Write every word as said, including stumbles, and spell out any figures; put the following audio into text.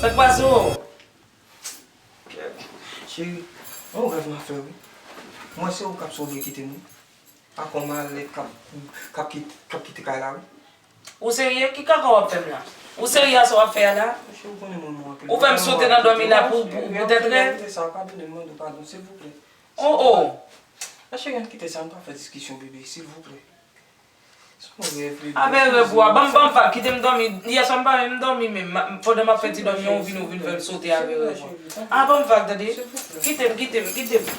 Sa k pase w? Cheri, yon rèv m ap fè wi. Mwen se ou k ap sonje kite m wi. Ak yon malèt k ap, k ap kit-, k ap kite kay la wi. Ou serye? Ki kaka w ap fè m la? Ou serye a sa w ap fè a la? Cheri, ou konnen mwen mwen anpil. Ou fè m sote nan dòmi la pou, pou, poutèt rèv? Sa w ka vin mande padon silvouplè. Oh oh. Cheri, ann kite sa, ann pa fè diskisyon bebe, silvouplè. Avè rèv ou a, ban m, ban m vag, kite m dòmi. Yèswa m pa menm dòmi menm, pandan m ap fè ti dòmi an, ou vin, ou vin fè l sote avè rèv ou a. Ah, ban m vag, tande. Kite m, kite m, kite m.